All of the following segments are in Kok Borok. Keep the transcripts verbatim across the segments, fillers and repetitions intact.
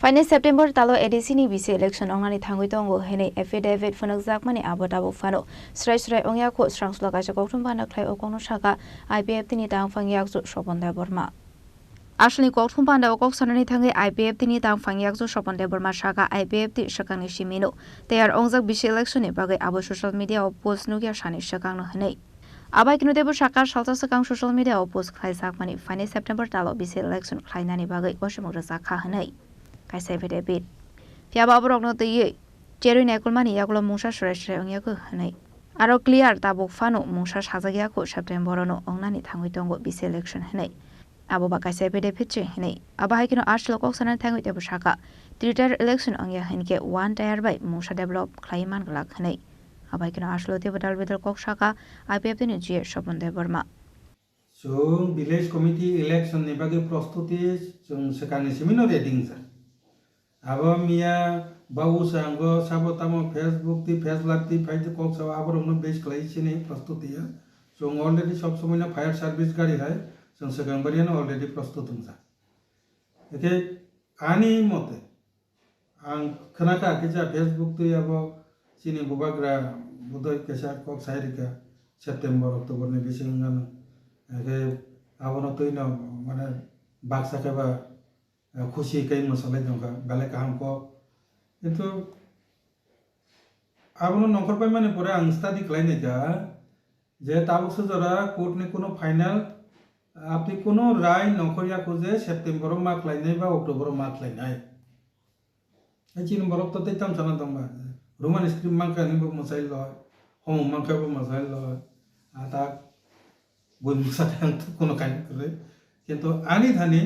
Phainai September talo A D C ni bisi election wngnani thangwi tongo hwnwi affidavit phunukjakmani abo tabuk phano srai srai wngya kho. Srangsulo kaisa koktwma phano khlai o kokno saka I P F T ni tangphang yakchu Sopon Debbarma. Aswlni kokthum panda o kok sanani thangwi I P F T ni tangphang yakchu Sopon Debbarma saka I P F T swkangni simino tayar wngjak bisi election ni bagwi abo social media o post nukya sani swkangno hwnwi. Abai kino teibo saka salsa swkang social media o post khlaijakmani phainai September talo bisi election khlainani bagwi wasimung rwjak kha hwnwi kaisa affidavit. Phiyaba aborokno twiwi cherwi naikolmani yagulo mungsa srai srai wngya kho hwnwi. Aro clear tabuk phano mungsa sajak ya kho September ono wngnani thangwi tongo bisi election hwnwi. Abo ba kaisa affidavit se hwnwi. Abo hai kheno aswlo kok sanani thangwi teibo saka, three tier election wngya hinkhe one tier bai mungsa develop khlai man glak hwnwi. Abo hai kheno aswlo teibo dal bidal kok saka I P F T ni G A Sopon Debbarma. Chwng village committee election ni bagwi prostuti chwng swkangni simino ready wngjak. Abo miya bau swango sabo tamo Facebook twi, Face Live twi phai twi kok sao aborokno base khlai sini prostuti ya. Chwng already sob somoi no fire service gari hai chwng swkang bari no already prostut wngjak. Eke ani mote ang khwnakha kisa Facebook twi abo chini bubagra budoi kisa kok sai rika September, October ni bising wngano. Eke abono twi no mane baksa khe ba eh, khusi khe mwsalai tongkha, belai kaham kok. Kintu abono nongkhor paimani pore ang study khlai naikha je tabuk se jora court ni kuno final, apni kuno rai nongkhor ya kho je September o ma khlainai ba October o ma khlainai. Hai chini borok to tei tam sana tongba, Roman script mankha hinwi bo mwsai loi, homo mankha bo mwsai loi, atak bui mwsa khe ang kuno kainwi kwrwi. Kintu ani thani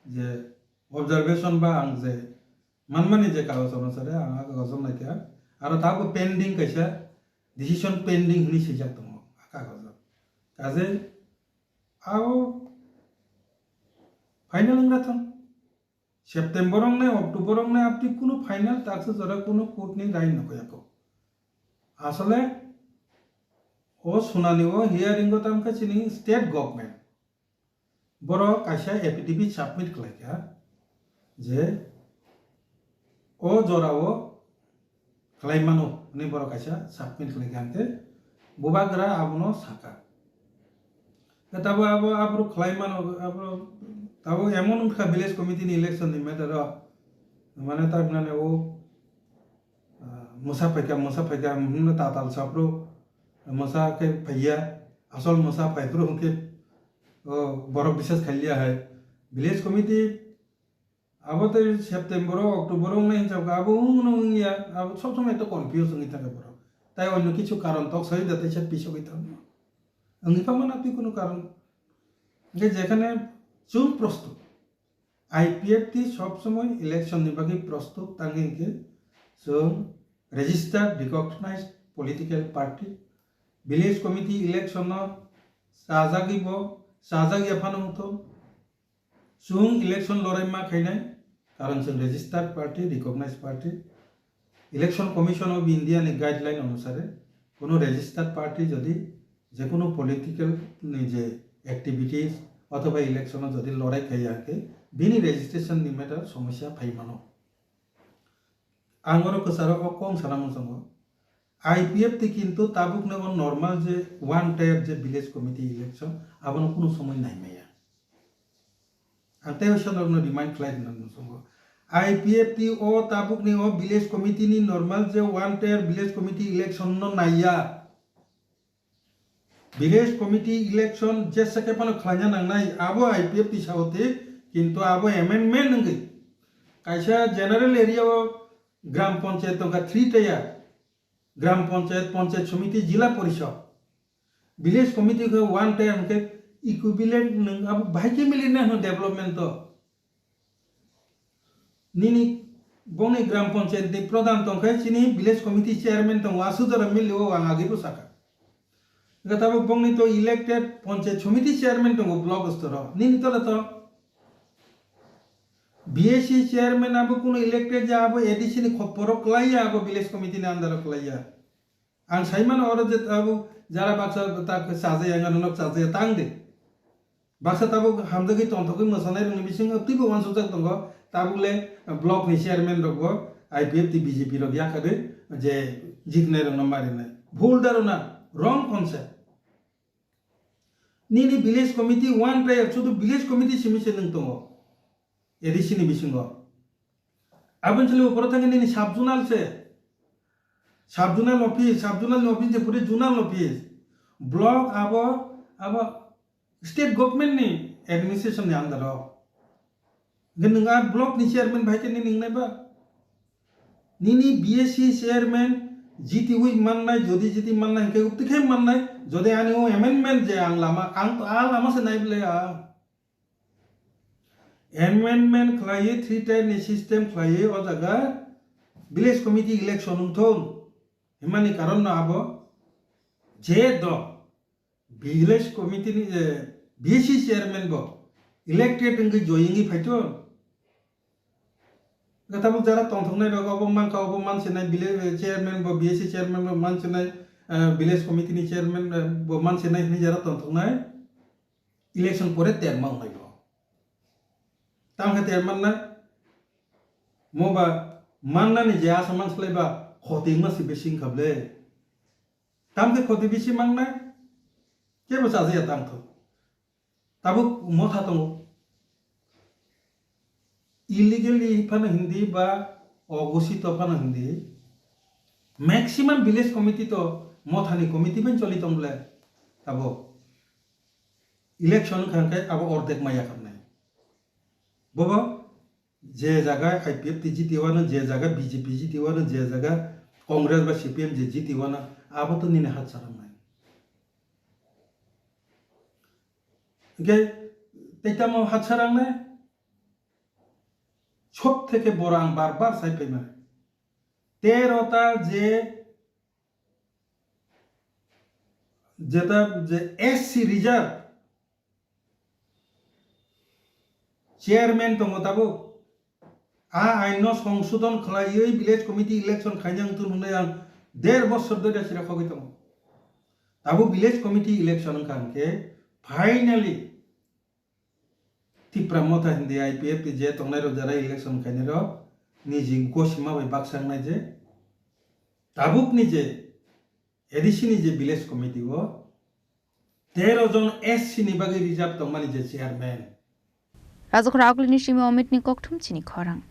je observation ba ang je manmani je kagoj onusare ang a kagoj o naikha, aro tabuk pending kaisa decision pending hinwi swijak tongo a kagoj o. Kaje abo final wngna thang. September wngnai, October wngnai, apni kuno final taksa jora kuno court ni rai nokho yako. Asole o sunani o hearing o tamkhe chini state government. Borok kaisa affidavit submit khlaikha je o jorao khlai mano hwnwi borok kaisa submit khlaikha hwnkhe bubagra abono sakha. Khe tabo abo aphuru khlai mano, aphuru tabo emon wngkha village committee ni election ni matter o, mane ta hwnani o, ah, mwsa phaikha, mwsa phaikha hwnwi tatal saphuru mwsa khe phaiya, asol mwsa phaiphuru hwnkhe o borok bisas khailiya hai. Village committee abo tei September o, October o wngnai hinsa kha, abo wngno wngya, abo sob somoi to confuse wngwi thangkha borok. Tai onno kichu karon tok soi da teisa pisogwi thangma. Wngwi pha mana twi kuno karon. Hwnkhe jekhane chwng prostut, I P F T sob somoi election ni bagwi prostut tangwi hwnkhe chwng registered recognized political party, village committee election no chajagwi bo, chajagya phano wngthok, chwng election lorai ma khainai, karon chwng registered party, recognized party. Election Commission of India ni guideline onusare, kono registered party jodi jekunu political ni je activities othoba election o jodi lorai khaiya khe, bini registration ni matter somosya phai mano. Ang oro kwcharo o kong sana muchungo. I P F T kintu tabukni o normal je one tier je village committee election, abono kunu somoi naimaya. Ang tei waisa norokno remind khlai rwna muchungo. I P F T o tabukni o village committee ni normal je one tier village committee election no naiya. Village committee election jesa khe phano khlaina nangnai, abo I P F T sao tei, kintu abo amendment wngwi. Kaisa general area o gram panchayat tongkha three tier, gram panchayat, panchayat samiti, jila porishod. Village committee khe one tier hwnkhe equivalent nwng abo bahai khe milinai hwno development o. Nini bongni gram panchayat ni pradhan tongkhe chini village committee chairman tongo, aswk jora mili o ang agwi bo sakha. Hwnkhe tabuk bongni to elected panchayat samiti chairman tongo block stor o. Nini tole to B A C chairman abo kuno elected ja, abo A D C ni khopor o kwlaiya, abo village committee ni under o kwlaiya. Ang sai mano oro je tabuk jara baksa ta chajaya, wngya norok chajaya tang de. Baksa tabuk hamjagwi tongthokgwi mwsanai rokni bisingo twibo uansukjak tongo, Tabukle block ni chairman rokbo I P F T B J P rok yakarwi je jitnai rokno marinai. Bhul dharona, wrong concept. Nini village committee one player, sudu village committee simi se nwng tongo A D C ni bisingo. Aboni chwlwi uphoro thangwi nini sub zonal se. Sub zonal office, sub zonal ni office je puri zonal office. Block abo, abo state government ni administration ni under o. Hwnkhe nwng a block ni chairman bai khe nini wngnai ba? Nini B S C chairman jitiwi mannai, jodi jiti mannai hwnkhe ubtikhe mannai, jodi ani o amendment je ang lama, ang to a lama se nai bwle ang. Amendment khlaiwi three tier ni system khlaiwi o jaga village committee election wngthun himani karon no abo je do village committee ni, eh, B C chairman bo elected wngwi join wngwi phaito. Tabuk jara tongthoknai rok obo mankha, obo mansinai village, eh, chairman bo, B S C chairman bo mansinai, eh, village committee ni chairman, eh, bo mansinai hinwi jara tongthoknai. Election pore terma wngnai bo. Tamo khe terma wngnai? Mo ba mannani je asa manslai ba khoti wngma se bisi wngkha ble. Tamo khe khoti bisi mangnai? Kebo chajaya tangthok. Tabuk motha tongo. Illegally phano hindi ba ogusito phano hindi. Maximum village committee to mothani committee bai choli tong ble. Tabuk. Election wngkha hwnkhe abo ordek maya khamnai. Bobo je jaga I P F T jiti wano, je jaga B J P jiti wano, je jaga Congress ba C P M je jiti wano, abo to nini hat sarangnai. Hwnkhe tei tamo hat sarangnai? Sob theke boro ang bar bar sai phaimani. Tero ta je Jeta je S C reserve chairman tongo tabuk. A ain no songsodon khlaiwi village committee election khaina wngthun hwnwi ang der bosor dori asira khogwi tongo. Tabuk village committee election wngkha hwnkhe finally Tipra Motha hindi I P F T je tongnai rok jara election khainai rok niji gosima bai baksa wngnai je tabuk ni je A D C ni je village committee o tero jon S C ni bagwi reserve tongmani je chairman. Rajakhor Aklini simi Omit ni kokthum chini khorang.